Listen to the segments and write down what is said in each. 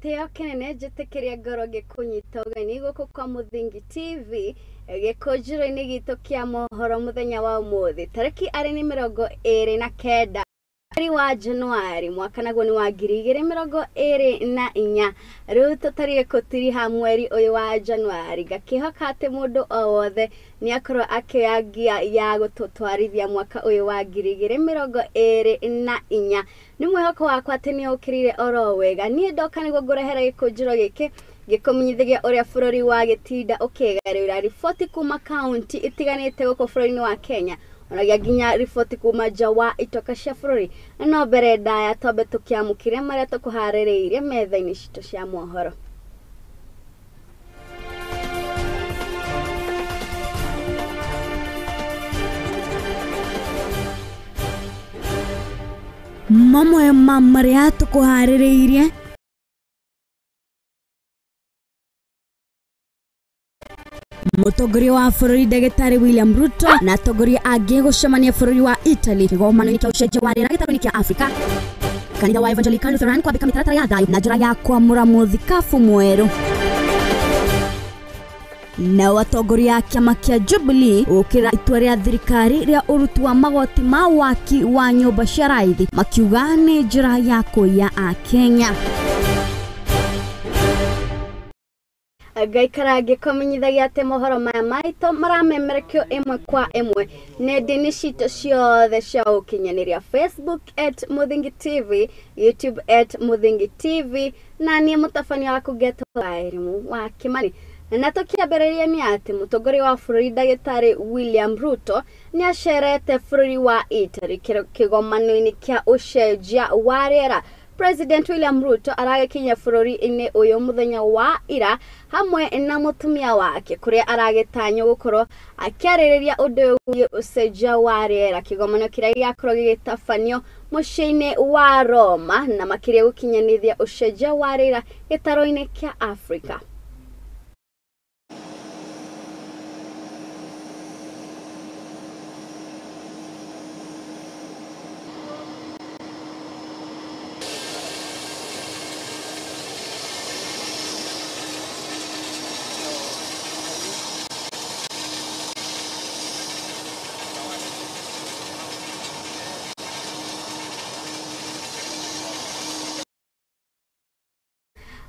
Gĩtĩo kĩnene njĩtĩkĩria ngorwo ngĩkũnyita ũgeni gũkũ kwa Mũthingi TV gĩkũnjĩro-inĩ gitũ kĩa mohoro mũthenya wa ũmũthĩ tarĩki arĩ nĩ 29 mweri wa Januari mwaka naguo nĩ wa 2024. Rĩu tũtariĩ gũtiriha mweri ũyũ wa Januari, ngakĩhoka atĩ mũndũ o wothe nĩ akorwo akĩoya ngia ya gũtũtwarithia mwaka ũyũ wa 2024. Nĩ mwĩhoko wakwa atĩ nĩ ũkĩrire oro wega. Niĩ ndoka nĩguo ngũrehere gĩkũnjĩro gĩkĩ gĩkũmenyithagia ũrĩa bũrũri wa gĩtinda ũkĩgarũra riboti kuma kaunti itiganĩte gũkũ bũrũri-inĩ wa Kenya, onagia nginya riboti kuma nja wa itoka cia bũrũri. No mbere ndaya twambe tũkĩamũkĩre marĩa tũkũharĩrĩirie metha-inĩ citũ cia mohoro. Mamwe ma marĩa tũkũharĩrĩirie: Mũtongoria wa bũrũri Ndagĩtarĩ William Ruto na atongoria angĩ gũcemania bũrũri wa Italy kĩgomano-inĩ kĩa ũcenjia wa rĩera gĩtarũ-inĩ kĩa Afrika. Kanitha wa Evangelical Lutheran kwambĩka mĩtaratara ya thayũ na njĩra ya kwamũra mũthikabu mwerũ. Nao atongoria a kĩama kĩa Jubilee gũkĩra itua rĩa thirikari rĩa ũruti wa magoti ma waki wa nyũmba cia raithi, makiuga nĩ njĩra ya kũiya Akenya. Ngaikara ngĩkũmenyithagia atĩ mohoro maya maitũ maramemerekio ĩmwe kwa ĩmwe nenda-inĩ citũ ciothe cia ũkinyanĩria: Facebook @MũthingiTV, YouTube @MũthingiTV, na niĩ mũtabania waku ngetwo Wairimu wa Kimani. Na tũkĩambĩrĩria nĩ atĩ mũtongoria wa bũrũri Ndagĩtarĩ William Ruto nĩ acerete bũrũri wa Italy kĩgomano-inĩ kĩa ũcenjia wa rĩera. President William Ruto aragĩkinya bũrũri-inĩ ũyũ mũthenya wa ira hamwe na mũtumia wake, kũrĩa aragĩtanywo gũkorwo akĩarĩrĩria ũndũ wĩgiĩ ũcenjia wa rĩera, kĩgomano kĩrĩa gĩgakorwo gĩgĩtabanio mũciĩ-inĩ wa Roma na makĩria gũkinyanĩria ũcenjia wa rĩera gĩtarũ-inĩ kĩa Afrika.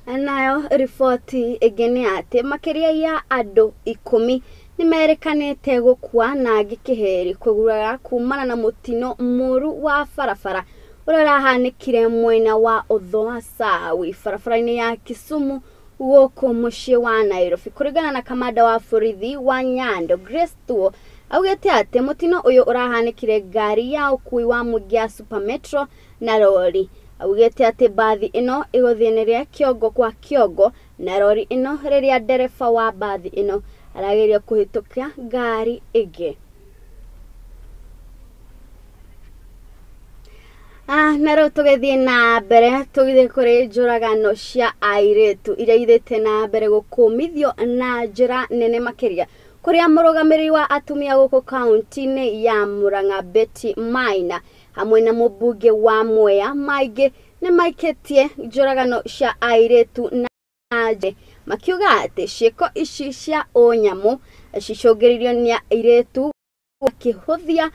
Nayo riboti ĩngĩ nĩ atĩ makĩria ya andũ 10 nĩ merĩkanĩte gũkua na angĩ kĩheri kũgurara kumana na mũtino mũru wa barabara ũrĩa ũrahanĩkire mwena wa Uthoa Sawi barabara-inĩ ya Kisumu gũkũ mũciĩ wa Nairobi. Kũringana na kamanda wa borithi wa Nyando Grace Thuo, augĩte atĩ mũtino ũyũ ũrahanĩkire ngari ya ũkui wa mũingĩ ya Super Metro na rori. Augĩte atĩ mbathi ĩno ĩgũthĩnĩria kĩongo kwa kĩongo na rori ĩno rĩrĩa ndereba wa mbathi ĩno arageria kũhĩtũkia ngari ĩngĩ. Na rĩu tũgĩthiĩ na mbere tũgĩthiĩ kũrĩ njũragano cia airĩtu iria ithiĩte na mbere gũkũmithio na njĩra nene makĩria, kũrĩa mũrũgamĩrĩri wa atumia gũkũ kaunti-inĩ ya Murang'a Betty Maina hamwe na mũmbunge wa Mwea Maingĩ nĩ maikĩtie njũragano cia airĩtu na nje, makiuga atĩ ciĩko ici cia ũnyamũ cicũngĩrĩirio nĩ airĩtu makĩhũthia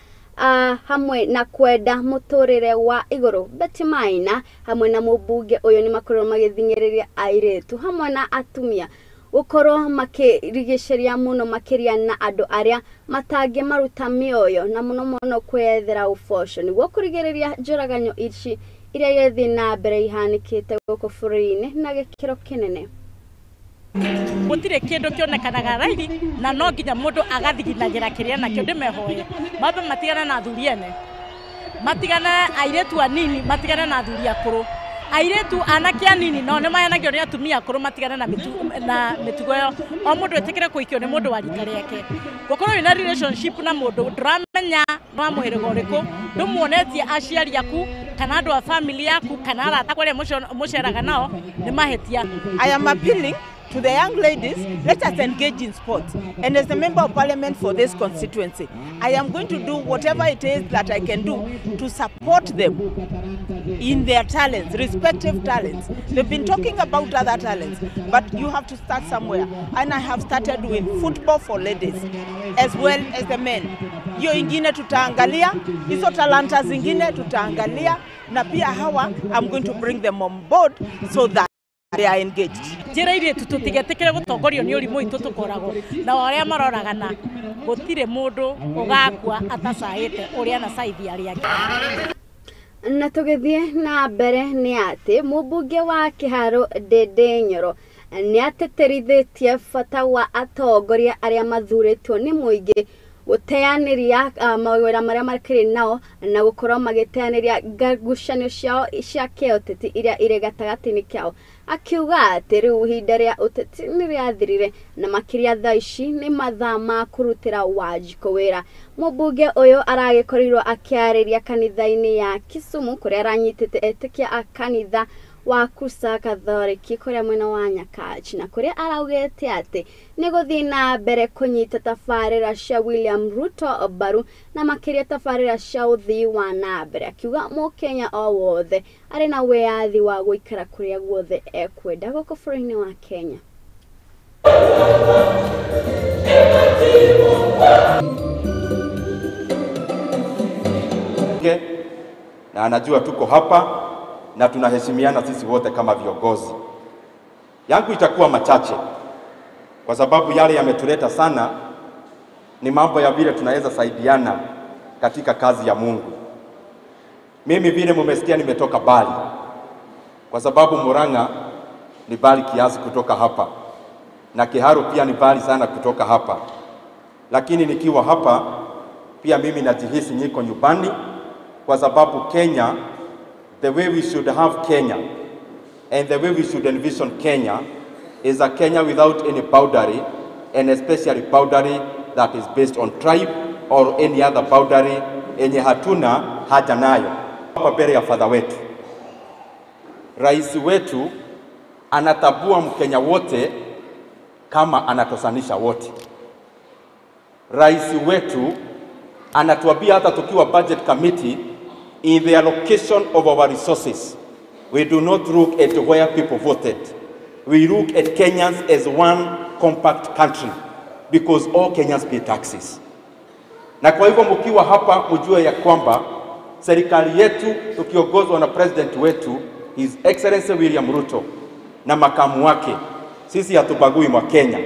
hamwe na kwenda mũtũrĩre wa igũrũ. Betty Maina hamwe na mũmbunge ũyũ nĩ makorirwo magĩthing'ĩrĩria airĩtu hamwe na atumia gũkorwo makĩrigicĩria mũno makĩria na andũ arĩa matangĩmaruta mĩoyo na mũno mũno kwĩyethera ũboco nĩguo kũrigĩrĩria njũraganyo ici iria irathiĩ na mbere ihanĩkĩte gũkũ bũrũri-inĩ na gĩkĩro kĩnene. Gũtirĩ kĩndũ kĩonekanaga raithi na no nginya mũndũ agathiginagĩra kĩrĩa nakĩo. Ndĩmehoe mambe matigane na athuri ene, matigane airĩtu anini, matigane na athuri akũrũ. Airĩtu anake anini nao nĩ mahenagio nĩ atumia akũrũ, matigane na mĩtugo ĩyo. O mũndũ etĩkĩre kũhikio nĩ mũndũ wa rika rĩake. Gũkorwo wĩna relationship na mũndũ ndũramenya nĩ wa mũhĩrĩga ũrĩkũ, ndũmuonetie aciari aku kana andũ a family yaku kana arata kũrĩa mũceraga nao, nĩ mahĩtia. I am appealing To the young ladies, let us engage in sports. And as a member of parliament for this constituency, I am going to do whatever it is that I can do to support them in their talents, respective talents. They've been talking about other talents, but you have to start somewhere. And I have started with football for ladies as well as the men. Hiyo ingine tutaangalia, hizo talanta zingine tutaangalia, na pia hawa I'm going to bring them on board so that they are engaged. Njira iria tutigetikire gutongorio ni urimu itu tukoragwo na aria maroragana gutire mundu ugakua atacaite uria na saithi aria angi. Na tugithie na mbere ni ati mubunge wa Kiharu Ndindi Nyoro ni ateterithitie bata wa atongoria aria mathuritwo ni muingi guteaniria mawira maria makiri nao na gukorwo magiteaniria ngucanio ciao cia kĩũteti iria irĩ gatagatĩ-inĩ kĩao, akiuga atĩ rĩu ihinda rĩa ũteti nĩ rĩathirire na makĩria thaa ici nĩ mathaa ma kũrutĩra Wanjikũ wĩra. Mũmbunge ũyũ aragĩkorirwo akĩarĩria kanitha-inĩ ya Kisumu kũrĩa aranyitĩte etĩkia a kanitha wa Kusa Katholiki kũrĩa mwena wa Nyakach, na kũrĩa araugĩte atĩ nĩ gũthiĩ na mbere kũnyita tabarĩra cia William Ruto mbaru na makĩria tabarĩra cia ũthii wa na mbere, akiuga mũkenya o wothe arĩ na wĩyathi wa gũikara kũrĩa guothe ekwenda gũkũ bũrũri-inĩ wa Kenya. Na anajua tuko hapa na tunaheshimiana sisi wote kama viongozi. Yangu itakuwa machache kwa sababu yale yametuleta sana ni mambo ya vile tunaweza saidiana katika kazi ya Mungu. Mimi vile mumesikia nimetoka Bali, kwa sababu Murang'a ni bali kiasi kutoka hapa na Kiharu pia ni bali sana kutoka hapa, lakini nikiwa hapa pia mimi najihisi niko nyumbani, kwa sababu Kenya, the way we should have Kenya and the way we should envision Kenya is a Kenya without any boundary, and especially boundary that is based on tribe or any other boundary enye hatuna haja nayo. Hapa mbele ya father wetu, rais wetu anatabua Mkenya wote kama anatosanisha wote. Rais wetu anatuambia hata tukiwa budget committee, in the allocation of our resources, we do not look at where people voted. We look at Kenyans as one compact country because all Kenyans pay taxes. Na kwa hivyo mkiwa hapa mjue ya kwamba serikali yetu tukiongozwa na president wetu His Excellency William Ruto na makamu wake, sisi hatubagui mwa Kenya.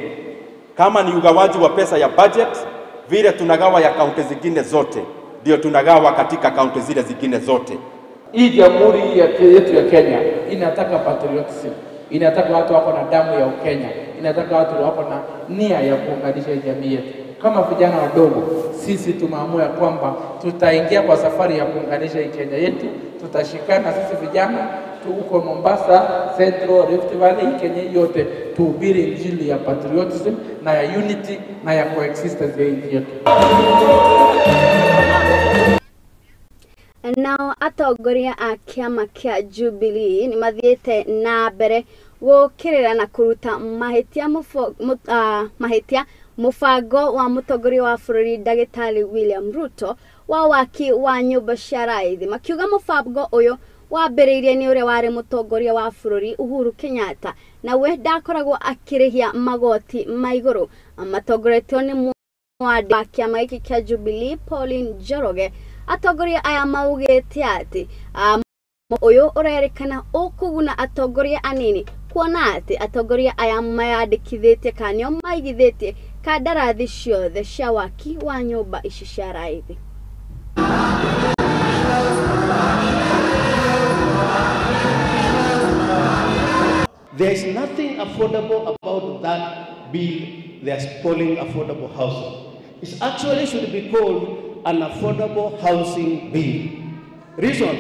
Kama ni ugawaji wa pesa ya budget, vile tunagawa ya kaunti zingine zote, ndio tunagawa katika kaunti zile zingine zote. Hii jamhuri yetu ya Kenya inataka patriotism, inataka watu wako na damu ya Ukenya, inataka watu wako na nia ya kuunganisha jamii yetu. Kama vijana wadogo, sisi tumeamua kwamba tutaingia kwa safari ya kuunganisha Kenya yetu. Tutashikana sisi vijana huko Mombasa, Central, Rift Valley, Kenya yote, tuhubiri injili ya patriotism na ya unity na ya coexistence ya nchi yetu. Nao atongoria a kĩama kĩa Jubilee nĩ mathiĩte na mbere gũkĩrĩra na kũruta mahĩtia mũbango wa mũtongoria wa bũrũri ndagĩtarĩ William Ruto wa waki wa nyũmba cia raithi, makiuga mũbango ũyũ wambĩrĩirie nĩ ũrĩa warĩ mũtongoria wa bũrũri Uhuru Kenyatta na we ndakoragwo akĩrĩhia magoti ma igũrũ. Matongoretio nĩ mwandĩki wa kĩama gĩkĩ kĩa Jubilee Pauline Njoroge. Atongoria aya maugĩte atĩ ũyũ ũrerĩkana ũkũguna atongoria anini, kuona atĩ atongoria aya mayandĩkithĩtie kana nĩo maigithĩtie kandarathi ciothe cia waki wa nyũmba ici cia raithi. There is nothing affordable about that bill they are calling affordable housing. It actually should be called an affordable housing bill. Reason,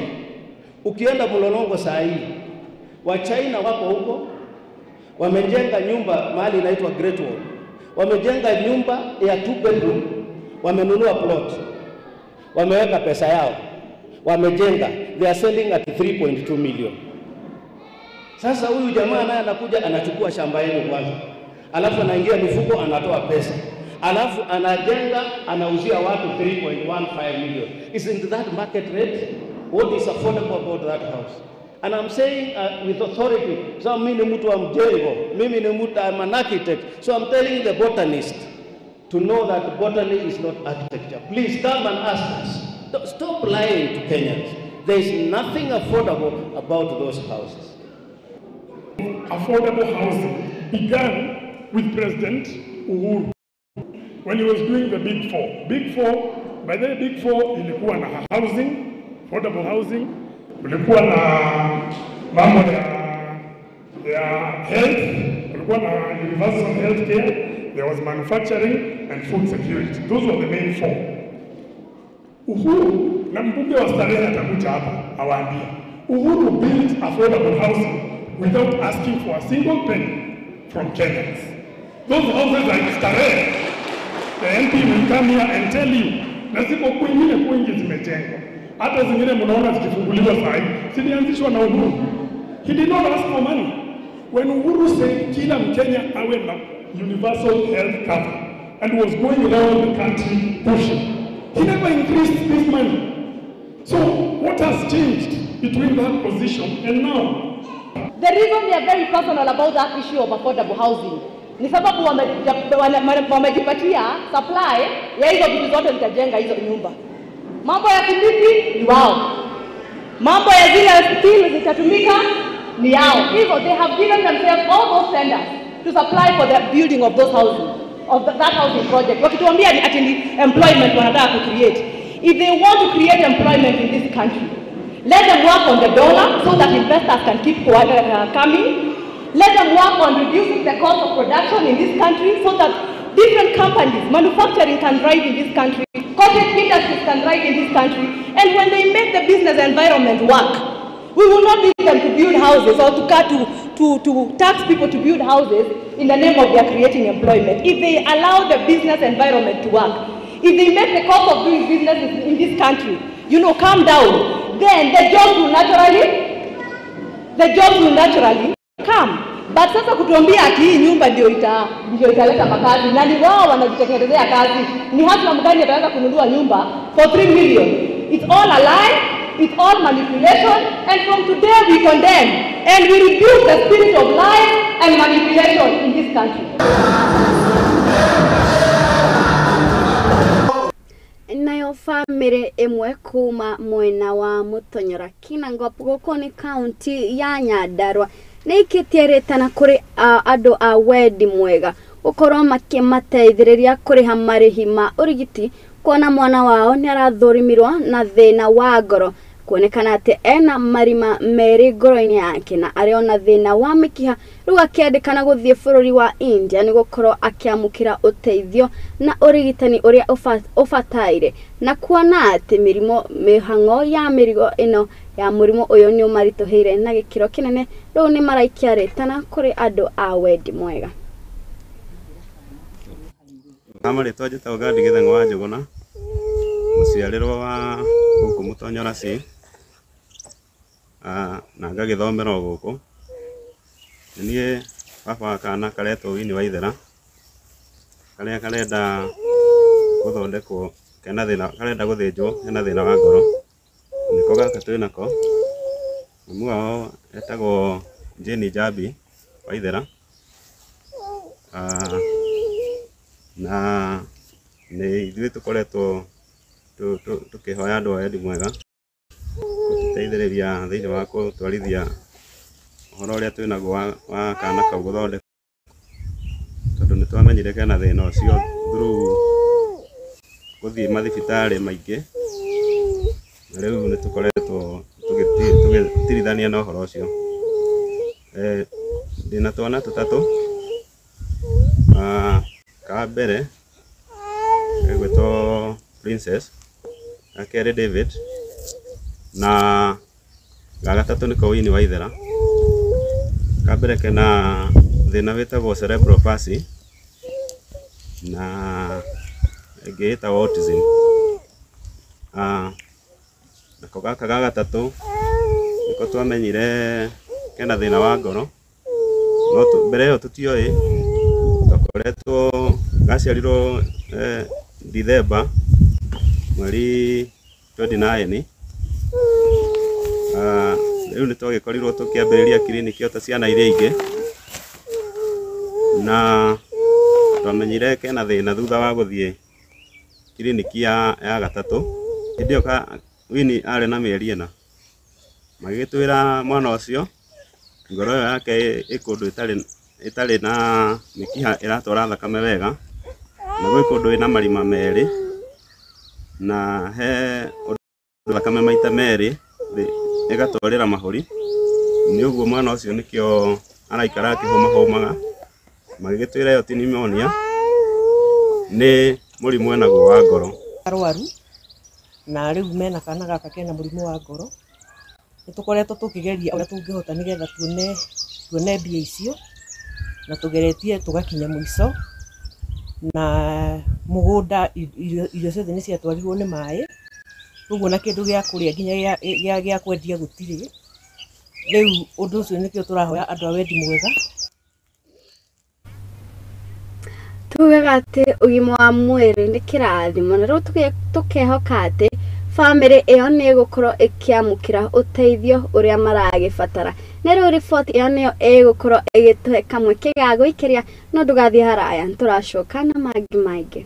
ukienda Mlolongo saa hii, wa China wako huko, wamejenga nyumba mahali inaitwa Great Wall. Wamejenga nyumba ya 2 bedroom, wamenunua plot, wameweka pesa yao, wamejenga. They are selling at 3.2 million. Sasa huyu jamaa naye anakuja anachukua shamba yenu kwanza, alafu anaingia mifuko anatoa pesa, alafu anajenga anauzia watu 3.15 million. Isn't that market rate? What is affordable about that house? And I'm saying with authority, so mimi ni mtu wa mjengo, mimi ni mtu, I'm an architect. So I'm telling the botanist to know that botany is not architecture. Please come and ask us. Stop lying to Kenyans. There is nothing affordable about those houses. Affordable housing began with President Uhuru when he was doing the Big Four. Big Four, by the Big Four ilikuwa na housing, affordable housing, kulikuwa na mambo ya health, kulikuwa na universal health care, there was manufacturing and food security. Those were the main four. Uhuru, na mbunge wa Starehe atakuja hapa awaambia, Uhuru built affordable housing without asking for a single penny from Kenyans. Those houses are in Starehe. The MP will come here and tell you, na ziko kwingine kwingi zimejengwa. Hata zingine mnaona zikifunguliwa saa hii, zilianzishwa na Uhuru. He did not ask for money. When Uhuru said kila Mkenya awe na universal health cover and was going around the country pushing, he never increased this money. So what has changed between that position and now? The reason we are very personal about that issue of affordable housing ni sababu wamejipatia supply ya hizo vitu zote zitajenga hizo nyumba. Mambo ya simiti ni wao, mambo ya zile steel zitatumika ni yao. Hivyo they have given themselves all those tenders to supply for the building of those housing, of that housing project. Wakituambia ni ati ni employment wanataka ku create. If they want to create employment in this country, let them work on the dollar so that investors can keep coming. Let them work on reducing the cost of production in this country so that different companies, manufacturing can thrive in this country, cottage industries can thrive in this country. And when they make the business environment work, we will not need them to build houses or to tax people to build houses in the name of their creating employment. If they allow the business environment to work, if they make the cost of doing business in this country, you know, calm down, then the jobs will naturally come. But sasa kutuambia ati hii nyumba ndio italeta makazi, na ni wao wanajitengenezea kazi. Ni hata mgani ataweza kununua nyumba for 3 million? It's all a lie, it's all manipulation, and from today we condemn and we rebuke the spirit of lies and manipulation in this country. Nayo family imwe kuma mwena wa Mutonyora Kinangop gũkũ nĩ kaunti ya Nyandarua nĩ ikĩtie rĩtana kũrĩ andũ a wendi mwega gũkorwo makĩmateithĩrĩria kũrĩha marĩhi ma ũrigiti kuona mwana wao nĩ arathũrimirwo na thĩna wa ngoro kuonekana atĩ ena marima merĩ ngoro-inĩ yake na arĩ ona thĩna wa mĩkiha rĩu akĩendekana gũthiĩ bũrũri wa India nĩ gũkorwo akĩamũkĩra ũteithio na ũrigitani ũrĩa ũbataire na kuona atĩ mĩrimũ mĩhang'o ya mĩrigo ĩno ya mũrimũ ũyũ nĩ ũmaritũhĩire na gĩkĩro kĩnene rĩu nĩ maraikia rĩtana kũrĩ andũ a wendi mwega. Marĩtwa njĩtagwo Gadi Gĩtheng'o wa Njũgũna, mũciarĩrwo wa gũkũ Mũtonyora C, na ngagĩthomera o gũkũ. Nĩ niĩ baba wa kana karetwo Winnie Waithera, karĩa karenda gũthondekwo kena thĩna, karenda gũthĩnjwo kena thĩna wa ngoro. Nĩko gaka twĩ nako. Mamu wao etagwo Jane Njambi Waithera, na nĩ ithuĩ tũkoretwo tũkĩhoya andũ a wendi mwega gũtũteithĩrĩria thĩinĩ wa gũtwarithia ũhoro ũrĩa twĩnaguo wa kana kau gũthondekwo, tondũ nĩ twamenyire kena thĩna ũcio through gũthiĩ mathibitarĩ maingĩ, na rĩu nĩ tũkoretwo tũgĩtirithania na ũhoro ũcio. Ndĩna twana tũtatũ. Ka mbere gegwĩtwo Princess, ga kerĩ David, na ga gatatũ nĩko Winnie Waithera. Ka mbere kena thĩna wĩtagwo cerebral palsy na ĩngĩ ĩtagwo autism. Nako gaka ga gatatũ nĩko twamenyire Kena thĩna wa ngoro no mbere ĩyo tũtioĩ twakoretwo gaciarirwo Dithemba mweri 29. Rĩu nĩ twagĩkorirwo tũkĩambĩrĩria kiriniki ota ciana iria ingĩ na twamenyire kena thĩna thutha wa gũthiĩ kiriniki ya gatatũ. Hĩndĩ ĩyo Winnie arĩ na mĩeri 4, magĩgĩtwĩra mwana ũcio ngoro ĩyo yake ĩ kũndũ ĩtarĩ na mĩkiha ĩratwara thakame wega na gwĩ kũndũ ĩna marima 2 na he ũndũ thakame maita 2 ĩgatwarĩra mahũri. Nĩ ũguo mwana ũcio nĩkĩo araikara akĩhũmahũmaga. Magĩgĩtwĩra ĩyo ti pneumonia, nĩ mũrimũ enaguo wa ngoro. Arwaru na rĩu mena kana gaka kena mũrimũ wa ngoro. Nĩ tũkoretwo tũkĩgeria ũrĩa tũngĩhota nĩgetha tuone mbia icio na tũgeretie tũgakinya mũico na mũgũnda irio ciothe nĩ ciatwarirwo nĩ maĩ, ũguo na kĩndũ gĩa kũrĩa nginya gĩa kwendia gũtirĩ. Rĩu ũndũ ũcio nĩkĩo tũrahoya andũ a wendi mwega. Tugaga atĩ ũgima wa mwĩrĩ nĩ kĩrathimo na rĩu tũkehoka atĩ bamĩrĩ ĩyo nĩ ĩgũkorwo ĩkĩamũkĩra ũteithio ũrĩa maragĩbatara. Na rĩu riboti ĩyo nĩyo ĩgũkorwo ĩgĩtũhe kamweke ga gũikĩria, no ndũgathiĩ haraya, nĩtũracoka na mangĩ maingĩ.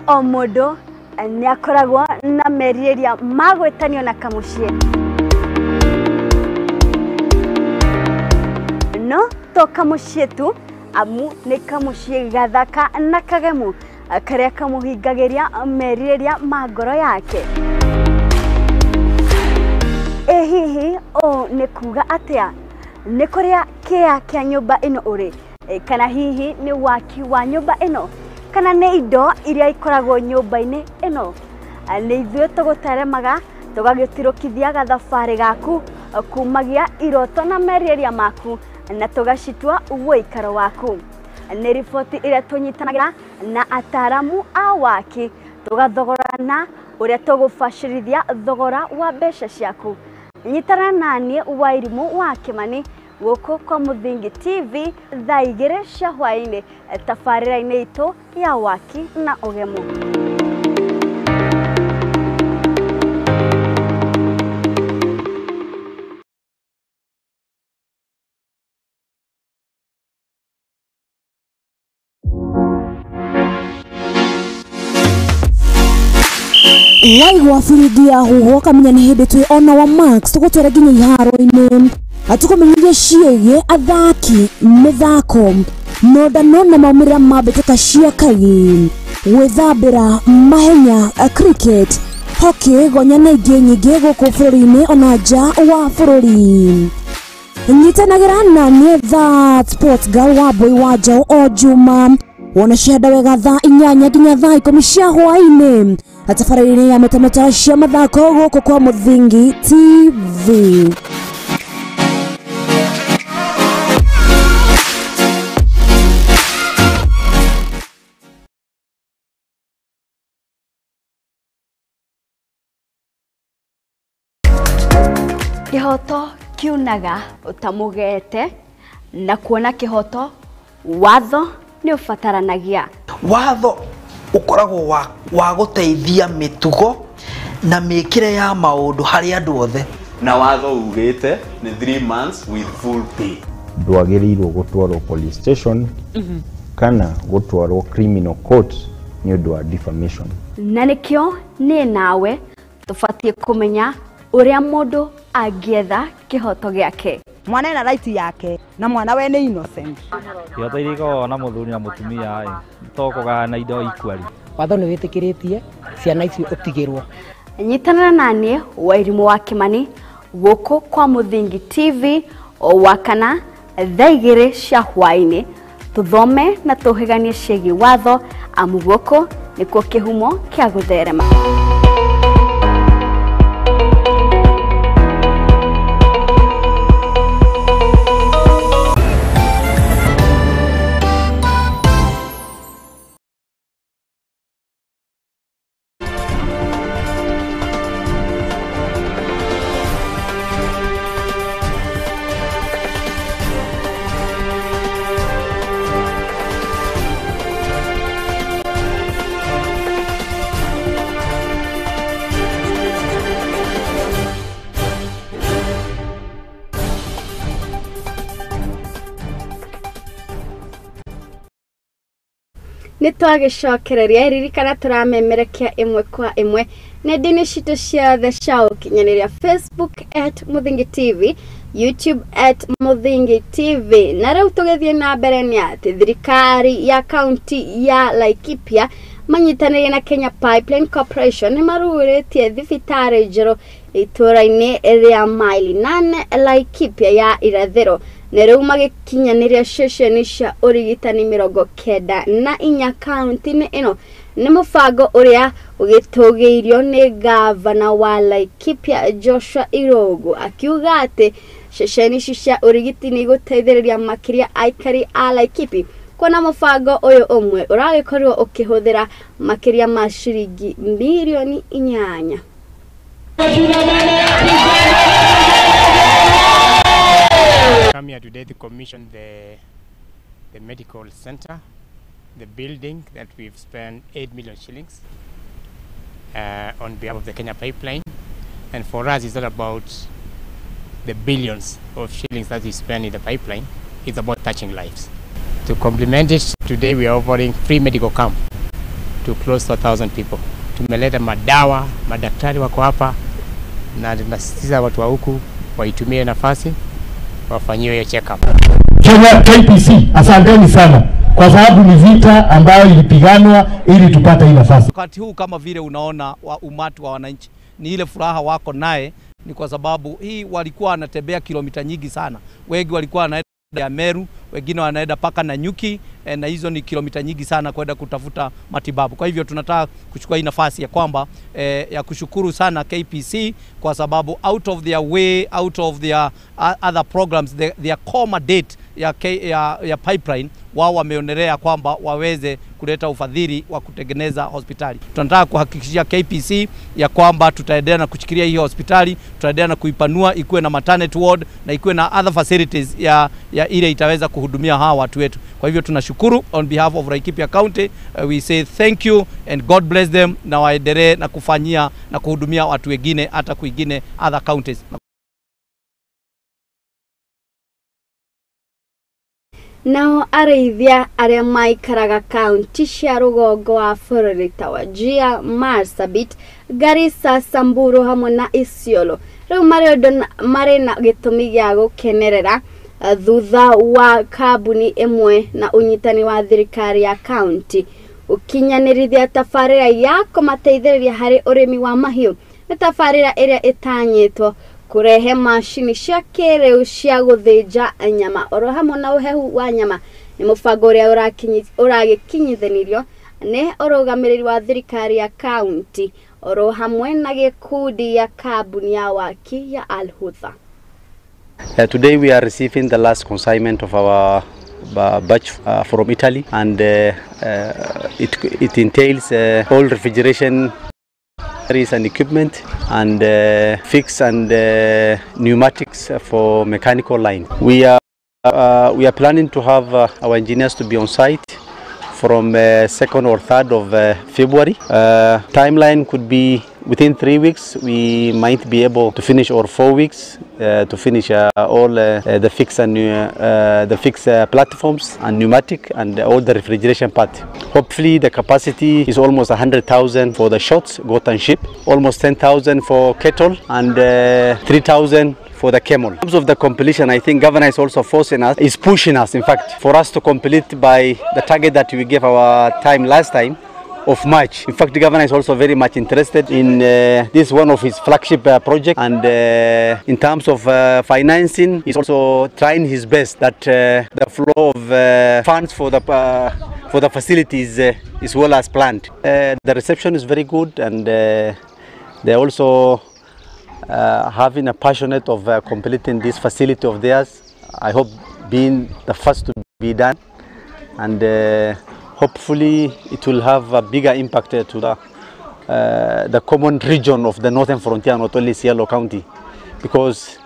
O mũndũ nĩ akoragwo na merirĩria ma gwĩtanio na kamũciĩ, no to kamũciĩ tu, amu nĩ kamũciĩ gathaka na kagemu karĩa kamũhingagĩria merirĩria ma ngoro yake. Ĩ hihi ũũ nĩ kuga atĩa? Nĩ kũrĩa kĩa kĩa nyũmba ĩno ũrĩ, kana hihi nĩ waki wa nyũmba ĩno, kana nĩ indo iria ikoragwo nyũmba-inĩ ĩno? Nĩ ithuĩ tũgũteremaga tũgagĩtirũkithia gathabarĩ gaku kumagia iroto na merirĩria maku na tũgacitua ũikaro waku. Nĩ riboti ĩrĩa tũnyitanagĩra na ataaramu a waki tũgathogorana ũrĩa tũgũbacĩrithia thogora wa mbeca ciaku. Nyitana naniĩ Wairimũ wa Kĩmani gũkũ kwa Mũthingi TV thaa 2 cia hwaĩ-inĩ tabarĩra-inĩ itũ ya waki na ũgemu. Waigua biringi ya huho kamenya nĩ hĩndĩ twĩ ona wa Max tũgũtwara nginya iharo-inĩ atũkũmenyithia ciĩgiĩ athaki mĩthako nondano na maumĩrĩra ma mbĩtĩka cia kaĩ gwĩthambĩra mahenya cricket hockey gonya na ingĩ nyingĩ gũkũ bũrũri-inĩ ona nja wa bũrũri. Nyitanagĩra na niĩ That Sports Girl wa Boy wa Njaũ o Juma wona cihanda wega thaa 8 nginya thaa 10 cia hwaĩ-inĩ tabarĩra-inĩ ya metameta cia mathako gũkũ kwa Mũthingi TV. Kĩhoto kiunaga ũtamũgete na kuona kĩhoto watho nĩ ũbataranagia. Watho ũkoragwo wa gũteithia mĩtugo na mĩkĩre ya maũndũ harĩ andũ othe. Na watho ugĩte nĩ 3 months with full pay. Ndwagĩrĩirwo gũtwarwo police station kana gũtwarwo criminal court nĩ ũndũ wa defamation. Na nĩkĩo niĩ nawe tũbatiĩ kũmenya ũrĩa mũndũ angĩetha kĩhoto gĩake. Mwana ena right yake na mwana we nĩ innocent. Ihoto iria ikoragwo na mũthuri na mũtumia to kũgayana indo equally. Watho nĩ wĩtĩkĩrĩtie ciana icio ũtigĩrwo. Nyitanĩra naniĩ Wairimũ wa Kimani gũkũ kwa Mũthingi TV o wakana thaa 2 cia hwaĩ-inĩ, tũthome na tũhĩganie ciĩgiĩ watho, amu gũkũ nĩkuo kĩhumo kĩa gũtherema. Nĩ twagĩcokereria ririkana tũramemerekia ĩmwe kwa ĩmwe nenda-inĩ citũ ciothe cia ũkinyanĩria, Facebook at Mũthingi TV, YouTube at Mũthingi TV. Na rĩu tũgĩthiĩ na mbere nĩ atĩ thirikari ya kaunti ya Laikipia manyitanĩire na Kenya Pipeline Corporation nĩ marugũrĩtie thibitarĩ njerũ itũũra-inĩ rĩa maili 8 Laikipia ya irathĩro, na rĩu magĩkinyanĩria ceceni cia ũrigitani 94 kaunti-inĩ ĩno. Nĩ mũbango ũrĩa ũgĩtũgĩirio nĩ gavana wa Laikipia Joshua Irũngũ, akiuga atĩ ceceni ici cia ũrigiti nĩ igũteithĩrĩria makĩria aikari a Laikipia, kuona mũbango ũyũ ũmwe ũragĩkorwo ũkĩhũthĩra makĩria ma ciringi mirioni 8. Come here today to commission the medical center, the building that we've spent 8 million shillings on behalf of the Kenya Pipeline. And for us, it's not about the billions of shillings that we spend in the pipeline, it's about touching lives. To complement it, today we are offering free medical camp to close to 1,000 people. Tumeleta madawa, madaktari wako hapa, na tunasisitiza watu wa huku waitumie nafasi wafanyiwe hiyo check up. Kenya KPC, asanteni sana kwa sababu ni vita ambayo ilipiganwa ili tupate hii nafasi. Wakati huu kama vile unaona wa umati wa wananchi ni ile furaha wako naye, ni kwa sababu hii walikuwa wanatembea kilomita nyingi sana. Wengi walikuwa wanaenda ya Meru, wengine wanaenda paka na Nyuki, na hizo ni kilomita nyingi sana kwenda kutafuta matibabu. Kwa hivyo tunataka kuchukua hii nafasi ya kwamba ya kushukuru sana KPC kwa sababu out of their way, out of their other programs, their core mandate ya pipeline, wao wameonelea kwamba waweze kuleta ufadhili wa kutengeneza hospitali. Tunataka kuhakikishia KPC ya kwamba tutaendelea na kushikilia hii hospitali, tutaendelea na kuipanua ikuwe na maternity ward na ikuwe na other facilities ya ile itaweza kuhudumia hawa watu wetu. Kwa hivyo tunashukuru on behalf of Laikipia County, we say thank you and God bless them, na waendelee na kufanyia na kuhudumia watu wengine hata kwingine other counties. Nao arĩithia arĩa maikaraga kaunti cia rũgongo wa bũrũri ta Wajir, Marsabit, Garissa, Samburu hamwe na Isiolo rĩu marĩ na gĩtũmi gĩa gũkenerera thutha wa kambuni ĩmwe na ũnyitani wa thirikari ya kaunti ũkinyanĩrithia tabarĩra ya kũmateithĩrĩria harĩ ũrĩmi wa mahiũ. Nĩ tabarĩra ĩrĩa ĩtanyĩtwo kurehe macini cia kĩrĩu cia gũthĩnja nyama oro hamwe na ũhehu wa nyama. Nĩ mũbango ũrĩa ũragĩkinyithanirio nĩ ũrũgamĩrĩri wa thirikari ya kaunti oro hamwe na gĩkundi ya kambuni ya waki ya Al Hudha. Today we are receiving the last consignment of our batch from Italy, and it entails all refrigeration and equipment and fix and pneumatics for mechanical line. We are planning to have our engineers to be on site from 2nd or 3rd of February. Timeline could be within 3 weeks. We might be able to finish, or 4 weeks to finish all the fix and the fix platforms and pneumatic and all the refrigeration part. Hopefully the capacity is almost 100,000 for the shots, goat and sheep, almost 10,000 for cattle, and 3,000 for the camel. In terms of the completion, I think governor is also forcing us, is pushing us, in fact, for us to complete by the target that we gave our time last time of March. In fact, the governor is also very much interested in this one of his flagship project, and in terms of financing, he's also trying his best that the flow of funds for the facilities is well as planned. The reception is very good, and they're also having a passionate of completing this facility of theirs. I hope being the first to be done, and hopefully it will have a bigger impact to the common region of the northern frontier, not only Isiolo County, because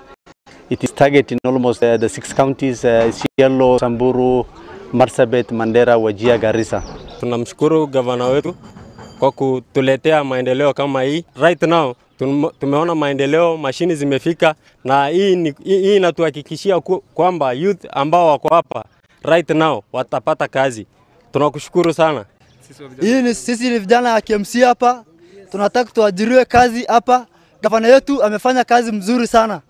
it is targeting almost the 6 counties, Isiolo, Samburu, Marsabit, Mandera, Wajir, Garissa. Tunamshukuru gavana wetu kwa kutuletea maendeleo kama hii. Right now tumeona maendeleo, mashini zimefika, na hii inatuhakikishia kwamba youth ambao wako hapa right now watapata kazi. Tunakushukuru sana. Hii ni sisi ni vijana ya KMC hapa, tunataka tuajiriwe kazi hapa. Gavana yetu amefanya kazi mzuri sana.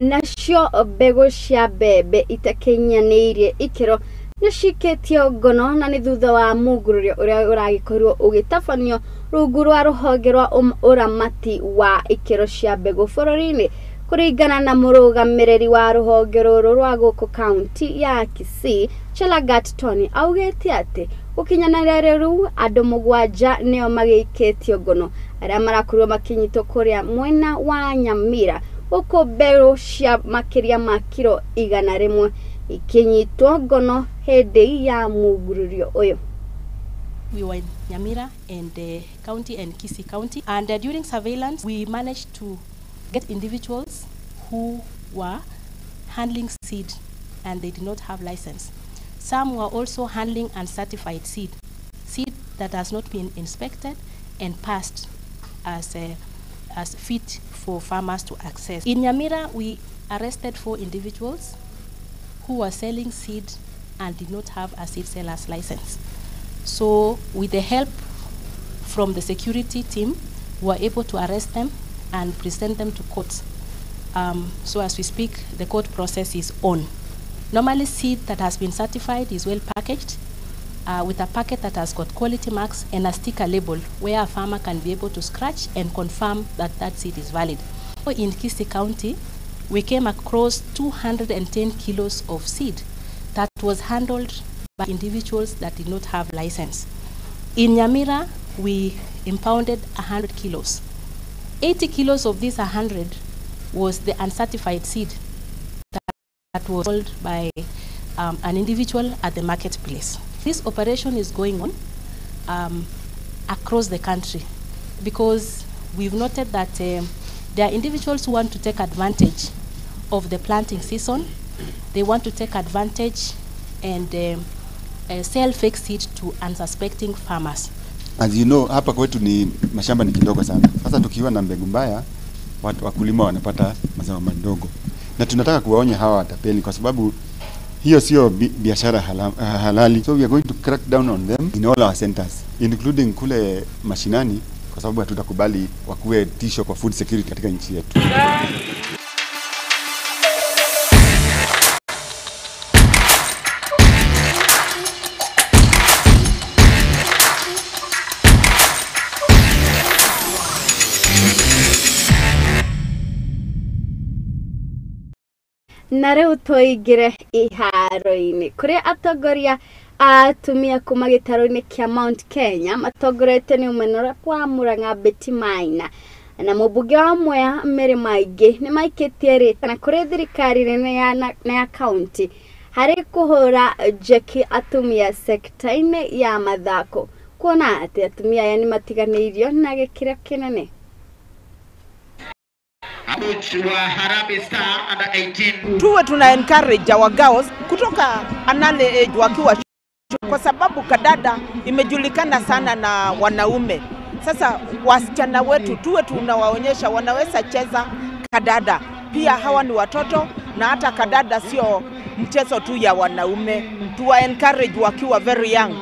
Nacio mbegũ cia mbembe itakinyanĩirie ikĩro nĩcikĩtio ngono na nĩ thutha wa mũngũrũrio ũrĩa ũragĩkorirwo ũgĩtabanio rungu rwa rũhonge rwa ũramati wa ikĩro cia mbegũ bũrũri-inĩ. Kũringana na mũrũgamĩrĩri wa rũhonge rũrũ rwa gũkũ kaunti ya Kisii, Chelagat Tony augĩte atĩ gũkinyanĩria rĩu andũ 7 nĩo magĩikĩtio ngono arĩa marakorirwo makĩnyitwo kũrĩa mwena wa Nyamira, gũkũ mbegũ cia makĩria ma kiro 100 ikinyitwo ngono hĩndĩ ya mũngũrũrio ũyũ. We were in Nyamira and the county and Kisii County, and during surveillance we managed to get individuals who were handling seed and they did not have license. Some were also handling uncertified seed, seed that has not been inspected and passed as fit for farmers to access. In Nyamira, we arrested 4 individuals who were selling seed and did not have a seed seller's license. So with the help from the security team, we were able to arrest them and present them to court. So as we speak, the court process is on. Normally, seed that has been certified is well packaged with a packet that has got quality marks and a sticker label where a farmer can be able to scratch and confirm that that seed is valid. In Kisii County, we came across 210 kilos of seed that was handled by individuals that did not have license. In Nyamira, we impounded 100 kilos. 80 kilos of this 100 was the uncertified seed that was sold by an individual at the marketplace. This operation is going on across the country because we've noted that there are individuals who want to take advantage of the planting season. They want to take advantage and sell fake seed to unsuspecting farmers. As you know, hapa kwetu ni mashamba ni kidogo sana. Sasa tukiwa na mbegu mbaya, watu wakulima wanapata mazao madogo. Na tunataka kuwaonya hawa watapeli kwa sababu hiyo sio biashara halali. So we are going to crack down on them in all our centers, including kule mashinani, kwa sababu hatutakubali wakuwe tisho kwa food security katika nchi yetu. Na rĩu tũingĩre iharo-inĩ kũrĩa atongoria a atumia kuma gĩtarũ-inĩ kĩa Mount Kenya matongoretio nĩ Ũmenora wa Murang'a Betty Maina na mũmbunge wa Mwea Mary Maingĩ nĩ maikĩtie rĩtana kũrĩ thirikari nene ya kaunti harĩ kũhũra njeki atumia sekta-inĩ ya mathako kuona atĩ atumia aya nĩ matiganĩirio na gĩkĩro kĩnene. Tuwe tuna encourage our girls kutoka an early age wakiwa, kwa sababu kadada imejulikana sana na wanaume. Sasa wasichana wetu tuwe tunawaonyesha wanaweza cheza kadada. Pia hawa ni watoto na hata kadada sio mchezo tu ya wanaume. Tuwa encourage wakiwa very young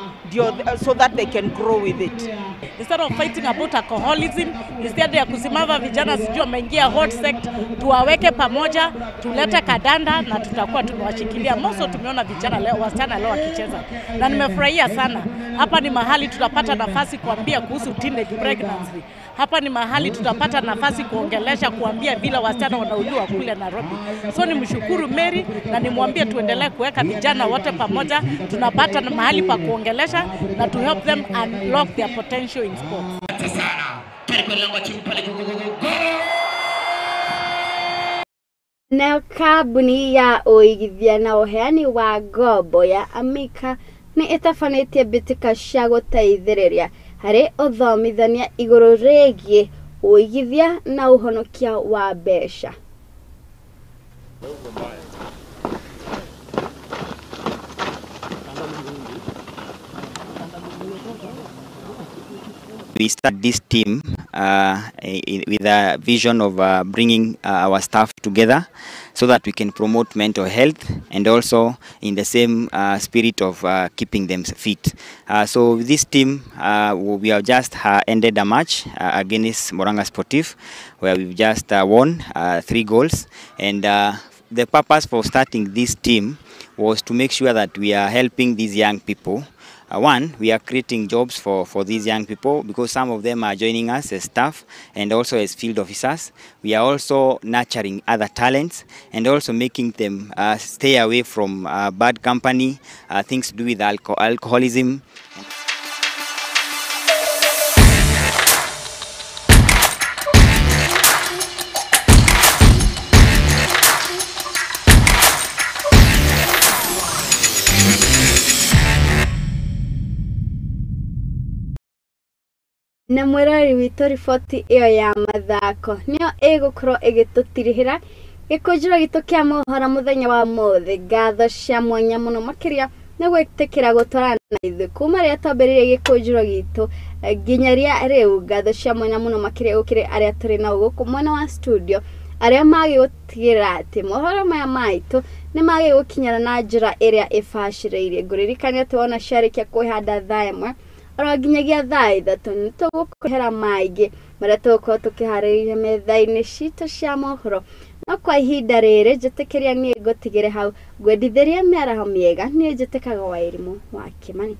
so that they can grow with it. Instead of fighting about alcoholism, instead ya kusimama vijana sijui wameingia hot sect, tuwaweke pamoja, tulete kadanda na tutakuwa tumewashikilia. Moso tumeona vijana leo, wasichana leo wakicheza, na nimefurahia sana. Hapa ni mahali tutapata nafasi kuambia kuhusu teenage pregnancy. Hapa ni mahali tutapata nafasi kuongelesha, kuambia vile wasichana wanauliwa kule Nairobi. So nimshukuru Mary na nimwambie tuendelee kuweka vijana wote pamoja, tunapata mahali pa kuongelesha na to help them unlock their potential in sports. Nayo kambuni ya ũigithia na ũheani wa ngombo ya Amica nĩ ĩtabanĩtie mbĩtĩka cia gũteithĩrĩria harĩ ũthomithania igũrũ rĩgiĩ ũigithia na ũhonokia wa mbeca. We start this team with a vision of bringing our staff together so that we can promote mental health and also in the same spirit of keeping them fit. So with this team, we have just ended a match against Murang'a Sportif, where we've just won 3 goals. And the purpose for starting this team was to make sure that we are helping these young people. One, we are creating jobs for these young people because some of them are joining us as staff and also as field officers. We are also nurturing other talents and also making them stay away from bad company, things to do with alcoholism. Na mwĩrori witũ riboti ĩyo ya mathako nĩyo ĩgũkorwo ĩgĩtũtirihĩra gĩkũnjĩro gitũ kĩa mohoro mũthenya wa mũthĩ. Ngatho cia mwanya mũno makĩria nĩ gwĩtĩkĩra gũtwarana na ithuĩ kuma rĩrĩa twambĩrĩirie gĩkũnjĩro gitũ nginya rĩa rĩu. Ngatho cia mwanya mũno makĩria gũkĩrĩ arĩa tũrĩ nao gũkũ mwena wa studio arĩa magĩgũtigĩrĩra atĩ mohoro maya maitũ nĩ magĩgũkinyĩra na njĩra ĩrĩa ĩbacĩrĩirie. Ngũririkania atĩ wona ciarĩkia kwĩhanda thaa 1 oro nginyagia thaa 3 nĩ tũgũkũhera maingĩ marĩa tũgũkorwo tũkĩharĩrĩria metha-inĩ citũ cia mohoro. No kwa ihinda rĩrĩ njĩtĩkĩria niĩ ngũtigĩre hau, ngwendithĩria mĩaraho mĩega. Niĩ njĩtĩkaga Wairimũ wa Kĩmani.